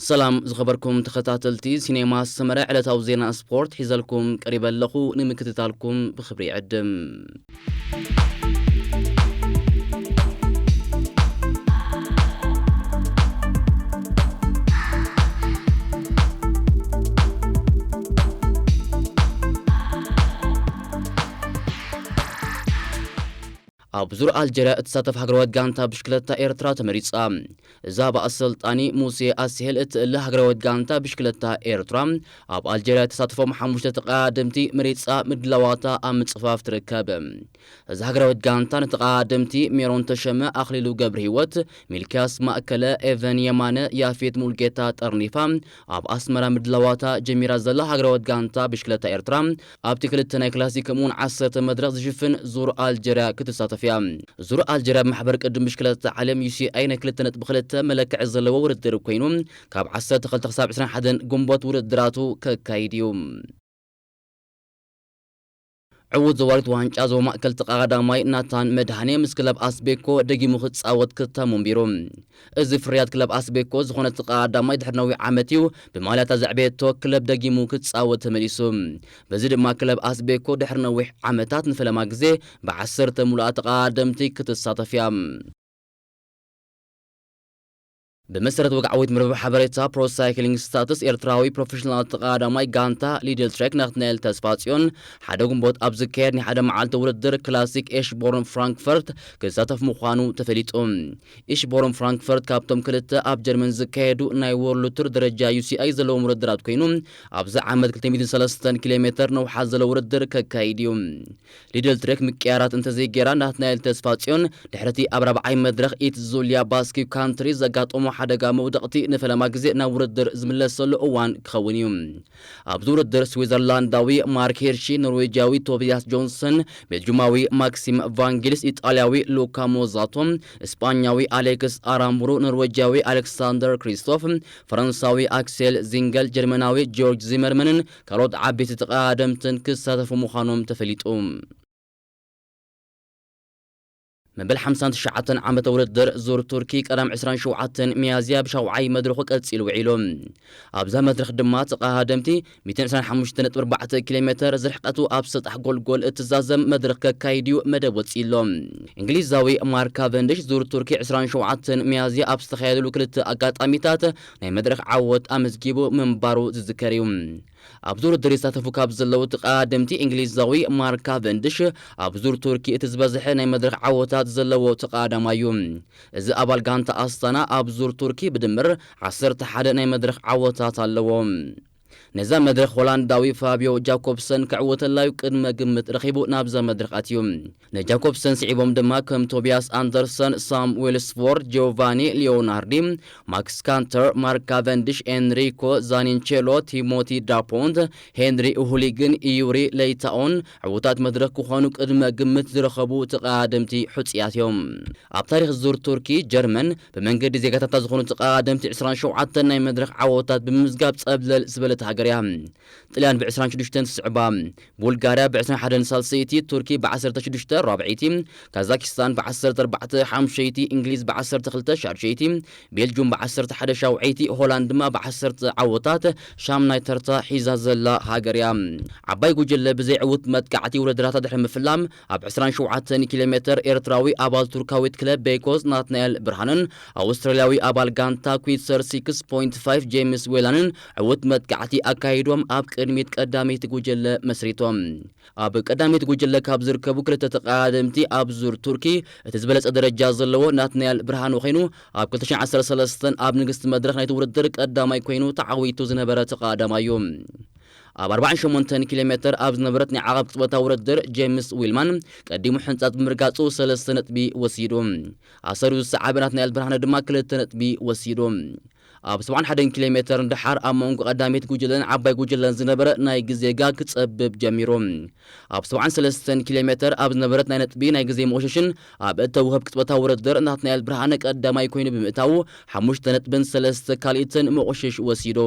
ሰላም ዝኸበርኩም ተኸታተልቲ ሲኔማ ሰመረ፣ ዕለታዊ ዜና ስፖርት ሒዘልኩም ቀሪበ ኣለኹ። ንምክትታልኩም ብኽብሪ ይዕድም። ኣብ ዙር ኣልጀርያ እትሳተፍ ሃገራዊት ጋንታ ብሽክለታ ኤርትራ ተመሪጻ። እዛ ብኣሰልጣኒ ሙሴ ኣስሄል እትእለ ሃገራዊት ጋንታ ብሽክለታ ኤርትራ፣ ኣብ ኣልጀርያ እተሳተፎም ሓሙሽተ ተቐዳደምቲ መሪጻ ምድላዋታ ኣብ ምጽፋፍ ትርከብ። እዛ ሃገራዊት ጋንታ ንተቐዳደምቲ ሜሮን ተሸመ፣ ኣኽሊሉ ገብረህይወት፣ ሚልክያስ ማእከለ፣ ኤቨን የማነ፣ ያፌት ሙልጌታ ጠርኒፋ ኣብ ኣስመራ ምድላዋታ ጀሚራ ዘላ ሃገራዊት ጋንታ ብሽክለታ ኤርትራ፣ ኣብቲ ክልተ ናይ ክላሲክ ከምኡውን ዓሰርተ መድረኽ ዝሽፍን ዙር ኣልጀርያ ክትሳተፍ እያ። ዙር ኣልጀርያ ብማሕበር ቅድም ብሽክለታ ዓለም ዩ ሲ ኣይ ናይ ክልተ ነጥቢ ክልተ መለክዒ ዘለዎ ውድድር ኮይኑ፣ ካብ ዓሰርተ ክልተ ክሳብ ዕስራን ሓደን ግንቦት ውድድራቱ ከካይድ እዩ። ዕዉት ዘዋሪት ዋንጫ ዞባ ማእከል ተቐዳዳማይ ናታን መድሃኔ ምስ ክለብ ኣስቤኮ ደጊሙ ክጻወት ክታሙ ኣንቢሩ። እዚ ፍርያት ክለብ ኣስቤኮ ዝኾነ ተቐዳዳማይ ድሕሪ ነዊሕ ዓመት እዩ ብማልያታ ዘዕበየቶ ክለብ ደጊሙ ክጻወት ተመሊሱ። በዚ ድማ ክለብ ኣስቤኮ ድሕሪ ነዊሕ ዓመታት ንፈለማ ግዜ ብዓሰርተ ምሉኣ ተቐዳደምቲ ክትሳተፍ እያ። ብመሰረት ወግዓዊት መርበብ ሓበሬታ ፕሮ ሳይክሊንግ ስታትስ፣ ኤርትራዊ ፕሮፌሽናል ተቐዳዳማይ ጋንታ ሊድል ትሬክ ናትናኤል ተስፋጽዮን ሓደ ግንቦት ኣብ ዝካየድ ናይ ሓደ መዓልቲ ውድድር ክላሲክ ኤሽቦርን ፍራንክፈርት ክሳተፍ ምዃኑ ተፈሊጡ። ኢሽቦርን ፍራንክፈርት ካብቶም ክልተ ኣብ ጀርመን ዝካየዱ ናይ ወርልድ ቱር ደረጃ ዩ ሲ ኣይ ዘለዎም ውድድራት ኮይኑ፣ ኣብዚ ዓመት ክልተ ሚእትን ሰለስተን ኪሎ ሜተር ነውሓት ዘለዎ ውድድር ከካይድ እዩ። ሊድል ትሬክ ምቅያራት እንተዘይገይራ፣ ናትናኤል ተስፋጽዮን ድሕርቲ ኣብ ራብዓይ መድረኽ ኢት ዙልያ ባስኪ ካንትሪ ዘጋጠሞ ሓደጋ መውደቕቲ ንፈለማ ግዜ ናብ ውድድር ዝምለሰሉ እዋን ክኸውን እዩ። ኣብዚ ውድድር ስዊዘርላንዳዊ ማርክ ሄርሺ፣ ኖርዌጃዊ ቶቢያስ ጆንሰን፣ ቤልጁማዊ ማክሲም ቫንጊልስ፣ ኢጣልያዊ ሉካ ሞዛቶ፣ እስጳኛዊ ኣሌክስ ኣራምቡሩ፣ ኖርዌጃዊ ኣሌክሳንደር ክሪስቶፍ፣ ፈረንሳዊ ኣክሴል ዚንገል፣ ጀርመናዊ ጆርጅ ዚመርመንን ካልኦት ዓበይቲ ተቐዳደምትን ክሳተፉ ምዃኖም ተፈሊጡ። መበል ሓምሳን ትሽዓተን ዓመተ ውድድር ዙር ቱርኪ ቀዳም ዕስራን ሸውዓተን ሚያዝያ ብሻውዓይ መድረኹ ቀጺሉ ውዒሉ። ኣብዛ መድረኽ ድማ ተቐዳደምቲ ሚእትን ዕስራን ሓሙሽተ ነጥቢ ኣርባዕተ ኪሎ ሜተር ዝርሕቀቱ ኣብ ሰጣሕ ጎልጎል እትዛዘም መድረኽ ከካይድ እዩ መደብ ወጺእሎ። እንግሊዛዊ ማርክ ካቨንድሽ ዙር ቱርኪ ዕስራን ሸውዓተን ሚያዝያ ኣብ ዝተኻየደሉ ክልተ ኣጋጣሚታት ናይ መድረኽ ዓወት ኣመዝጊቡ ምንባሩ ዝዝከር እዩ። ኣብ ዙር ውድድር ይሳተፉ ካብ ዘለዉ ተቐዳደምቲ እንግሊዛዊ ማርክ ካቨንድሽ ኣብ ዙር ቱርኪ እቲ ዝበዝሐ ናይ መድረኽ ዓወታት ዘለዎ ተቐዳዳማይ እዩ። እዚ ኣባል ጋንታ ኣስታና ኣብ ዙር ቱርኪ ብድምር ዓሰርተ ሓደ ናይ መድረኽ ዓወታት ኣለዎ። ነዛ መድረኽ ሆላንዳዊ ፋብዮ ጃኮብሰን ክዕወተላ እዩ ቅድመ ግምት ረኺቡ ናብዛ መድረኽ ኣትዩ። ንጃኮብሰን ስዒቦም ድማ ከም ቶቢያስ ኣንደርሰን፣ ሳም ዌልስፎርድ፣ ጂዮቫኒ ሊዮናርዲ፣ ማክስ ካንተር፣ ማርክ ካቨንድሽ፣ ኤንሪኮ ዛኒንቼሎ፣ ቲሞቲ ዳፖንት፣ ሄንሪ ኡሁሊግን ዩሪ ሌይታኦን ዕዉታት መድረኽ ክኾኑ ቅድመ ግምት ዝረኸቡ ተቐዳደምቲ ሕጹያት እዮም። ኣብ ታሪኽ ዙር ቱርኪ፣ ጀርመን ብመንገዲ ዜጋታታ ዝኾኑ ተቐዳደምቲ ዕስራን ሸውዓተን ናይ መድረኽ ዓወታት ብምምዝጋብ ጸብለል ዝበለት ሃገር እያ። ጥልያን ብ ዕስራን ሽዱሽተን ትስዕባ። ቡልጋርያ ብ ዕስራን ሓደን ሳልሰይቲ፣ ቱርኪ ብ ዓሰርተ ሽዱሽተ ራብዐይቲ፣ ካዛኪስታን ብ ዓሰርተ ኣርባዕተ ሓሙሸይቲ፣ እንግሊዝ ብ ዓሰርተ ክልተ ሻድሸይቲ፣ ቤልጁም ብ ዓሰርተ ሓደ ሻውዐይቲ፣ ሆላንድ ድማ ብ ዓሰርተ ዓወታት ሻምናይ ተርታ ሒዛ ዘላ ሃገር እያ። ዓባይ ጉጅለ ብዘይ ዕዉት መጥቃዕቲ ውድድራታ ድሕሪ ምፍላም፣ ኣብ ዕስራን ሸውዓተን ኪሎ ሜተር ኤርትራዊ ኣባል ቱርካዊት ክለብ ቤይኮስ ናትናኤል ብርሃንን ኣውስትራልያዊ ኣባል ጋንታ ኩዊትሰር ሲክስ ፖይንት ፋይቭ ጄምስ ዌላንን ዕዉት መጥቃዕቲ ኣካይዶም ኣብ ቅድሚት ቀዳመይቲ ጉጅለ መስሪቶም። ኣብ ቀዳመይቲ ጉጅለ ካብ ዝርከቡ ክልተ ተቐዳደምቲ ኣብ ዙር ቱርኪ እቲ ዝበለጸ ደረጃ ዘለዎ ናትናኤል ብርሃኑ ኮይኑ፣ ኣብ ክልተ ሽሕን ዓሰርተ ሰለስተን ኣብ ንግስቲ መድረኽ ናይቲ ውድድር ቀዳማይ ኮይኑ ተዓዊቱ ዝነበረ ተቐዳዳማይ እዩ። ኣብ ኣርባዓን ሸሞንተን ኪሎ ሜተር ኣብ ዝነበረት ናይ ዓቐብ ቅጽበታዊ ውድድር፣ ጄምስ ዊልማን ቀዲሙ ሕንጻጽ ብምርጋጹ ሰለስተ ነጥቢ ወሲዱ። ኣሰሩ ዝሰዓበ ናትናኤል ብርሃነ ድማ ክልተ ነጥቢ ወሲዱ። ኣብ ሰብዓን ሓደን ኪሎ ሜተር ንደሓር ኣብ መንጎ ቀዳመይቲ ጉጅለን ዓባይ ጉጅለን ዝነበረ ናይ ግዜ ጋግ ክጸብብ ጀሚሩ። ኣብ ሰብዓን ሰለስተን ኪሎ ሜተር ኣብ ዝነበረት ናይ ነጥቢ ናይ ግዜ መቑሸሽን ኣብ እተውህብ ቅጽበታዊ ውድድር ናትናኤል ብርሃነ ቀዳማይ ኮይኑ ብምእታዉ ሓሙሽተ ነጥብን ሰለስተ ካልኢትን መቑሸሽ ወሲዱ።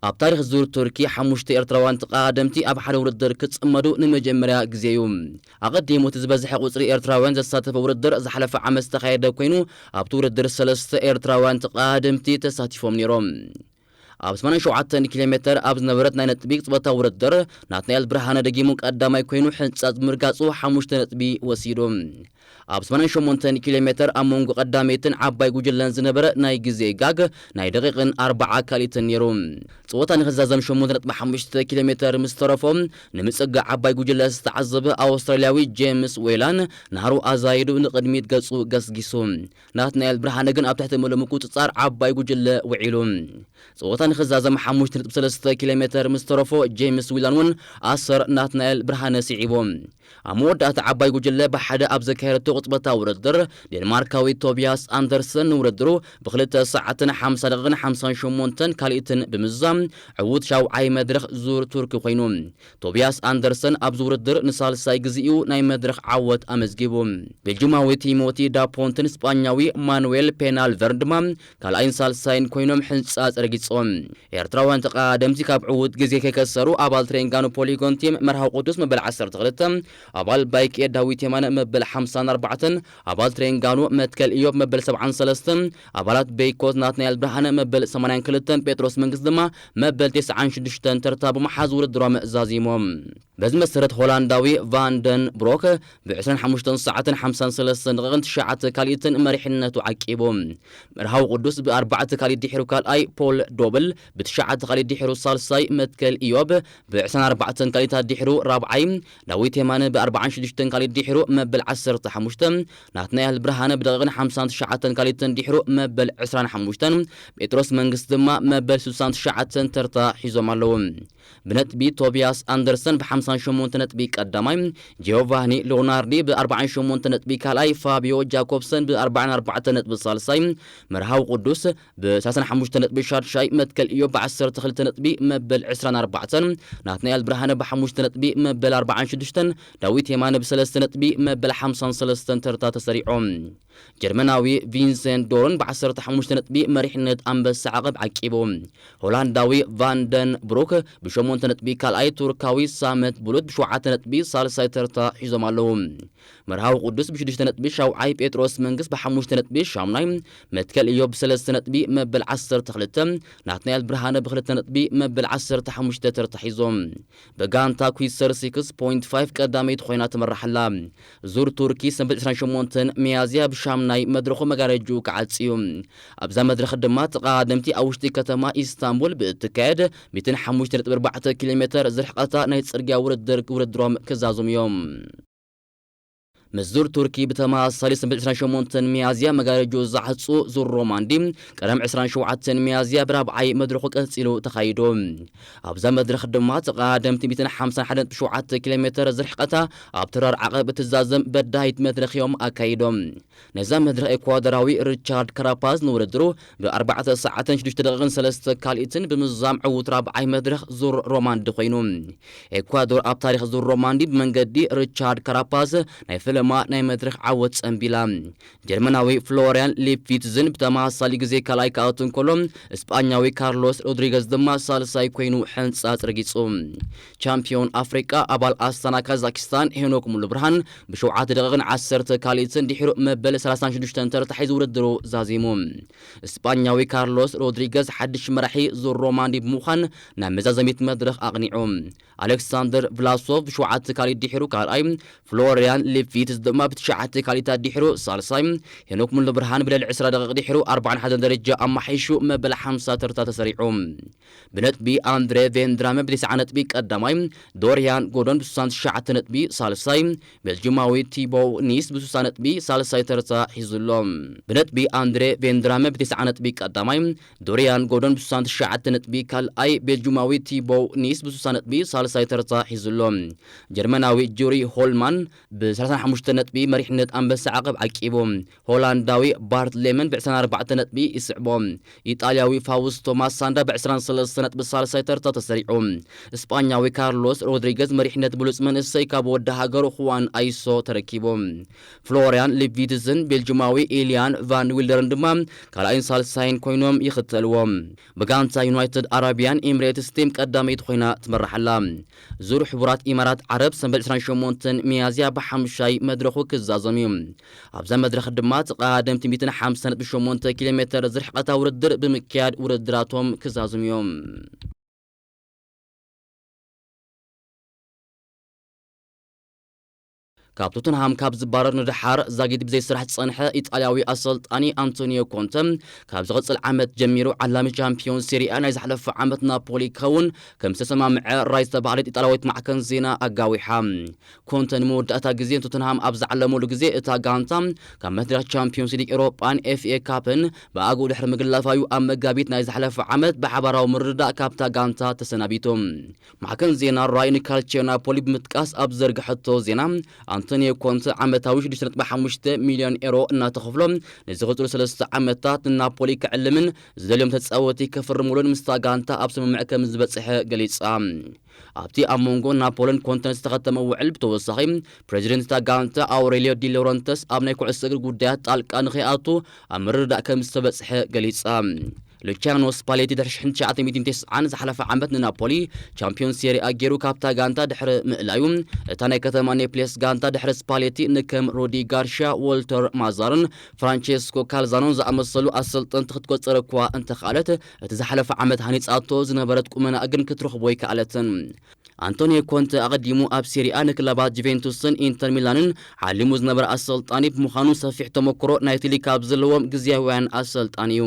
ኣብ ታሪኽ ዙር ቱርኪ ሓሙሽተ ኤርትራውያን ተቐዳደምቲ ኣብ ሓደ ውድድር ክጽመዱ ንመጀመርያ ግዜ እዩ። ኣቐዲሙ እቲ ዝበዝሐ ቁጽሪ ኤርትራውያን ዘሳተፈ ውድድር ዝሓለፈ ዓመት ዝተኻየደ ኮይኑ ኣብቲ ውድድር ሰለስተ ኤርትራውያን ተቐዳደምቲ ተሳቲፎም ነይሮም። ኣብ ሰማንያን ሸውዓተን ኪሎ ሜተር ኣብ ዝነበረት ናይ ነጥቢ ቅጽበታዊ ውድድር ናትናኤል ብርሃነ ደጊሙ ቀዳማይ ኮይኑ ሕንጻጽ ብምርጋጹ ሓሙሽተ ነጥቢ ወሲዱ። ኣብ ሰማንያን ሸሞንተን ኪሎ ሜተር ኣብ መንጎ ቀዳመይትን ዓባይ ጉጅለን ዝነበረ ናይ ግዜ ጋግ ናይ ደቂቕን ኣርባዓ ካልኢትን ነይሩ። ጸወታ ንኽዛዘም ሸሞንተ ነጥቢ ሓሙሽተ ኪሎ ሜተር ምስ ተረፎ ንምጽጋዕ ዓባይ ጉጅለ ዝተዓዘበ ኣውስትራልያዊ ጄምስ ዌላን ናህሩ ኣዛይዱ ንቕድሚት ገጹ ገስጊሱ። ናትናኤል ብርሃነ ግን ኣብ ትሕቲ ምሉእ ምቁጽጻር ዓባይ ጉጅለ ውዒሉ። ጸወታ ንኽዛዘም ሓሙሽተ ነጥቢ ሰለስተ ኪሎ ሜተር ምስ ተረፎ ጄምስ ዊላን እውን ኣሰር ናትናኤል ብርሃነ ስዒቦ። ኣብ መወዳእታ ዓባይ ጉጅለ ብሓደ ኣብ ዘካየደቶ ቅጽበታዊ ውድድር ዴንማርካዊ ቶቢያስ ኣንደርሰን ንውድድሩ ብክልተ ሰዓትን ሓምሳ ደቂቕን ሓምሳን ሸሞንተን ካልኢትን ብምዛም ዕዉት ሻውዓይ መድረኽ ዙር ቱርኪ ኮይኑ። ቶቢያስ ኣንደርሰን ኣብዚ ውድድር ንሳልሳይ ግዜኡ ናይ መድረኽ ዓወት ኣመዝጊቡ። ቤልጅማዊ ቲሞቲ ዳፖንትን ስጳኛዊ ማኑዌል ፔናልቨርን ድማ ካልኣይን ሳልሳይን ኮይኖም ሕንጻጽ ረጊጾም። ኤርትራውያን ተቐዳደምቲ ካብ ዕዉት ግዜ ከይከሰሩ ኣባል ትሬንጋኖ ፖሊጎን ቲም መርሃዊ ቅዱስ መበል ዓሰርተ ክልተ፣ ኣባል ባይክ ኤድ ዳዊት የማነ መበል ሓምሳን ኣርባዕተን፣ ኣባል ትሬንጋኖ መትከል ኢዮብ መበል ሰብዓን ሰለስተን፣ ኣባላት ቤይኮት ናትናኤል ብርሃነ መበል ሰማንያን ክልተን፣ ጴጥሮስ መንግስት ድማ መበል ተስዓን ሽዱሽተን ተርታ ብምሓዝ ውድድሮም ዛዚሞም። በዚ መሰረት ሆላንዳዊ ቫንደን ብሮክ ብ ዕስራን ሓሙሽተን ሰዓትን ሓምሳን ሰለስተን ደቂቕን ትሽዓተ ካልኢትን መሪሕነቱ ዓቂቡ። መርሃዊ ቅዱስ ብኣርባዕተ ካልኢት ድሒሩ ካልኣይ፣ ፖል ዶብል ብትሽዓተ ካልኢት ድሒሩ ሳልሳይ፣ መትከል ኢዮብ ብ ዕስራን ኣርባዕተን ካልኢታት ድሒሩ ራብዓይ፣ ዳዊት የማነ ብ ኣርባዓን ሽዱሽተን ካልኢት ድሒሩ መበል ዓሰርተ ሓሙሽተ፣ ናትናኤል ብርሃነ ብደቂቕን ሓምሳን ትሽዓተን ካልኢትን ድሒሩ መበል ዕስራን ሓሙሽተን፣ ጴጥሮስ መንግስት ድማ መበል ስሳን ትሽዓተን ተርታ ሒዞም ኣለዉ። ብነጥቢ ቶቢያስ ኣንደርሰን ብ ሓምሳን ሸሞንተ ነጥቢ ቀዳማይ፣ ጂዮቫኒ ሎናርዲ ብ ኣርባዓን ሸሞንተ ነጥቢ ካልኣይ፣ ፋቢዮ ጃኮብሰን ብ ኣርባዓን ኣርባዕተን ነጥቢ ሳልሳይ፣ መርሃዊ ቅዱስ ብ ሰላሳን ሓሙሽተ ነጥቢ ሻድሻይ፣ መትከል ኢዮብ ብ ዓሰርተ ክልተ ነጥቢ መበል ዕስራን ኣርባዕተን፣ ናትናኤል ብርሃነ ብ ሓሙሽተ ነጥቢ መበል ኣርባዓን ሽዱሽተን፣ ዳዊት የማነ ብ ሰለስተ ነጥቢ መበል ሓምሳን ሰለስተን ተርታ ተሰሪዖም። ጀርመናዊ ቪንሰንት ዶርን ብ ዓሰርተ ሓሙሽተ ነጥቢ መሪሕነት ኣንበሳ ዓቐብ ዓቂቡ። ሆላንዳዊ ቫንደን ብሩክ ብሸሞንተ ነጥቢ ካልኣይ፣ ቱርካዊ ሳመት ቡሉት ብሸውዓተ ነጥቢ ሳልሳይ ተርታ ሒዞም ኣለዉ። መርሃዊ ቅዱስ ብሽዱሽተ ነጥቢ ሻውዓይ፣ ጴጥሮስ መንግስት ብሓሙሽተ ነጥቢ ሻምናይ፣ መትከል ኢዮብ ብሰለስተ ነጥቢ መበል ዓሰርተ ክልተ፣ ናትናኤል ብርሃነ ብክልተ ነጥቢ መበል ዓሰርተ ሓሙሽተ ተርታ ሒዞም። ብጋንታ ኩይሰር ሲክስ ፖይንት ፋይቭ ቀዳመይቲ ኮይና ትመርሕ ኣላ። ዙር ቱርኪ ሰንበት ዕስራን ሸሞንተን ሚያዝያ ብሻምናይ መድረኹ መጋረጅኡ ክዓጽ እዩ። ኣብዛ መድረኽ ድማ ተቐዳደምቲ ኣብ ውሽጢ ከተማ ኢስታንቡል ብእትካየድ ሚእትን ሓሙሽተ ነጥቢ ኣርባዕተ ኪሎ ሜተር ዝርሕቐታ ናይ ጽርግያ ውድድር ውድድሮም ክዛዝሙ እዮም። ምስ ዙር ቱርኪ ብተመሳሳሊ ሰንበት ዕስራን ሸሞንተን ሚያዝያ መጋረጅኡ ዝዓጹ ዙር ሮማንዲ ቀዳም ዕስራን ሸውዓተን ሚያዝያ ብራብዓይ መድረኹ ቀጺሉ ተኻይዱ። ኣብዛ መድረኽ ድማ ተቐዳደምቲ ሚእትን ሓምሳን ሓደን ነጥቢ ሸውዓተ ኪሎ ሜተር ዝርሕቐታ ኣብ ተራር ዓቐብ እትዛዘም በዳሂት መድረኽ እዮም ኣካይዶም። ነዛ መድረኽ ኤኳዶራዊ ሪቻርድ ካራፓዝ ንውድድሩ ብ ኣርባዕተ ሰዓትን ሽዱሽተ ደቂቕን ሰለስተ ካልኢትን ብምዝዛም ዕዉት ራብዓይ መድረኽ ዙር ሮማንዲ ኮይኑ። ኤኳዶር ኣብ ታሪኽ ዙር ሮማንዲ ብመንገዲ ሪቻርድ ካራፓዝ ናይ ፈለማ ናይ መድረኽ ዓወት ጸንቢላ። ጀርመናዊ ፍሎርያን ሊፕቪትዝን ብተመሳሳሊ ግዜ ካልኣይ ክኣቱ እንከሎ፣ እስጳኛዊ ካርሎስ ሮድሪገዝ ድማ ሳልሳይ ኮይኑ ሕንጻጽ ረጊጹ። ቻምፒዮን ኣፍሪቃ ኣባል ኣስታና ካዛኪስታን ሄኖክ ሙሉብርሃን ብሸውዓተ ደቂቕን ዓሰርተ ካልኢትን ድሒሩ መበል ሰላሳን ሽዱሽተን ተርታ ሒዙ ውድድሩ ዛዚሙ። እስጳኛዊ ካርሎስ ሮድሪገዝ ሓድሽ መራሒ ዙር ሮማንዲ ብምዃን ናብ መዛዘሚት መድረኽ ኣቕኒዑ። ኣሌክሳንደር ቭላሶቭ ብሸውዓተ ካልኢት ድሒሩ ካልኣይ፣ ፍሎርያን ሊፊትስ ድማ ብትሽዓተ ካልኢታት ድሒሩ ሳልሳይ፣ ሄኖክ ሙሉብርሃን ብልዕሊ ዕስራ ደቂቕ ድሒሩ ኣርባዓን ሓደን ደረጃ ኣማሓይሹ መበል ሓምሳ ተርታ ተሰሪዑ። ብነጥቢ ኣንድሬ ቬንድራመ ብተስዓ ነጥቢ ቀዳማይ፣ ዶርያን ጎዶን ብስሳን ትሽዓተ ነጥቢ ሳልሳይ፣ ቤልጅማዊ ቲቦ ኒስ ብስሳ ነጥቢ ሳልሳይ ተርታ ሒዙ ኣሎ። ብነጥቢ ኣንድሬ ቬንድራመ ብ90 ነጥቢ ቀዳማይ፣ ዶሪያን ጎርዶን ብ69 ነጥቢ ካልኣይ፣ ቤልጁማዊ ቲቦው ኒስ ብ60 ነጥቢ ሳልሳይ ተርታ ሒዙ ኣሎ። ጀርመናዊ ጁሪ ሆልማን ብ35 ነጥቢ መሪሕነት ኣንበሳ ዓቐብ ዓቂቡ። ሆላንዳዊ ባርት ሌመን ብ24 ነጥቢ ይስዕቦ። ኢጣልያዊ ፋውስቶ ማሳንዳ ብ23 ነጥቢ ሳልሳይ ተርታ ተሰሪዑ። እስጳኛዊ ካርሎስ ሮድሪገዝ መሪሕነት ብሉጽ መንእሰይ ካብ ወዲ ሃገሩ ኹዋን ኣይሶ ተረኪቡ። ፍሎርያን ሊቪትዝን ቤልጅማዊ ኢልያን ቫን ዊልደርን ድማ ካልኣይን ሳልሳይን ኮይኖም ይኽተልዎ። ብጋንታ ዩናይትድ ኣረቢያን ኤምሬትስ ቲም ቀዳመይቲ ኮይና ትመርሓላ። ዙር ሕቡራት ኢማራት ዓረብ ሰንበት 28 ሚያዝያ ብሓምሻይ መድረኹ ክዛዘም እዩ። ኣብዛ መድረኽ ድማ ተቐዳደምቲ 158 ኪሎ ሜትር ዝርሕቐታ ውድድር ብምክያድ ውድድራቶም ክዛዝሙ እዮም። ካብ ቶተንሃም ካብ ዝባረር ንደሓር ዛጊድ ብዘይስራሕ ዝጸንሐ ኢጣልያዊ ኣሰልጣኒ ኣንቶኒዮ ኮንተ ካብ ዝቕጽል ዓመት ጀሚሩ ዓላሚ ቻምፒዮን ሴሪኣ ናይ ዝሓለፈ ዓመት ናፖሊ ክኸውን ከም ዝተሰማምዐ ራይ ዝተባህለት ኢጣልያዊት ማዕከን ዜና ኣጋዊሓ። ኮንተ ንመወዳእታ ግዜ ቶተንሃም ኣብ ዝዓለመሉ ግዜ እታ ጋንታ ካብ መድረኽ ቻምፒዮንስ ሊግ ኤሮጳን ኤፍኤ ካፕን ብኣግኡ ድሕሪ ምግላፋዩ ኣብ መጋቢት ናይ ዝሓለፈ ዓመት ብሓባራዊ ምርድዳእ ካብታ ጋንታ ተሰናቢቱ። ማዕከን ዜና ራይ ንካልቺዮ ናፖሊ ብምጥቃስ ኣብ ዘርግሐቶ ዜና፣ ኣንቶኒዮ ኮንተ ዓመታዊ 6.5 ሚልዮን ኤሮ እናተኸፍሎ ንዝቕጽሉ ሰለስተ ዓመታት ንናፖሊ ክዕልምን ዝደልዮም ተጻወቲ ከፍርሙሉን ምስታ ጋንታ ኣብ ስምምዕ ከም ዝበጽሐ ገሊጻ። ኣብቲ ኣብ መንጎ ናፖልን ኮንተን ዝተኸተመ ውዕል ብተወሳኺ ፕሬዚደንት እታ ጋንታ ኣውሬልዮ ዲ ሎረንተስ ኣብ ናይ ኩዕሶ እግሪ ጉዳያት ጣልቃ ንኸይኣቱ ኣብ ምርድዳእ ከም ዝተበጽሐ ገሊጻ። ሉቺያኖ ስፓሌቲ ድሕሪ 1990 ዝሓለፈ ዓመት ንናፖሊ ቻምፒዮን ሴሪኣ ገይሩ ካብታ ጋንታ ድሕሪ ምእላዩ፣ እታ ናይ ከተማ ኔፕሌስ ጋንታ ድሕሪ ስፓሌቲ ንከም ሩዲ ጋርሻ፣ ዎልተር ማዛርን ፍራንቼስኮ ካልዛኖን ዝኣመሰሉ ኣሰልጠንቲ ክትቆጸር እኳ እንተኽኣለት፣ እቲ ዝሓለፈ ዓመት ሃኒጻቶ ዝነበረት ቁመና ግን ክትረኽቦ ኣይከኣለትን። ኣንቶኒዮ ኮንተ ኣቐዲሙ ኣብ ሴሪኣ ንክለባት ጁቬንቱስን ኢንተር ሚላንን ዓሊሙ ዝነበረ ኣሰልጣኒ ብምዃኑ፣ ሰፊሕ ተመክሮ ናይቲ ሊግ ካብ ዘለዎም ግዝያውያን ኣሰልጣኒ እዩ።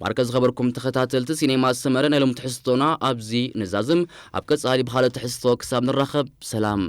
ማርከ ዝኸበርኩም ተኸታተልቲ ሲኔማ ሰመረ፣ ናይ ሎም ትሕዝቶና ኣብዚ ንዛዝም። ኣብ ቀጻሊ ብኻልእ ትሕዝቶ ክሳብ ንራኸብ፣ ሰላም።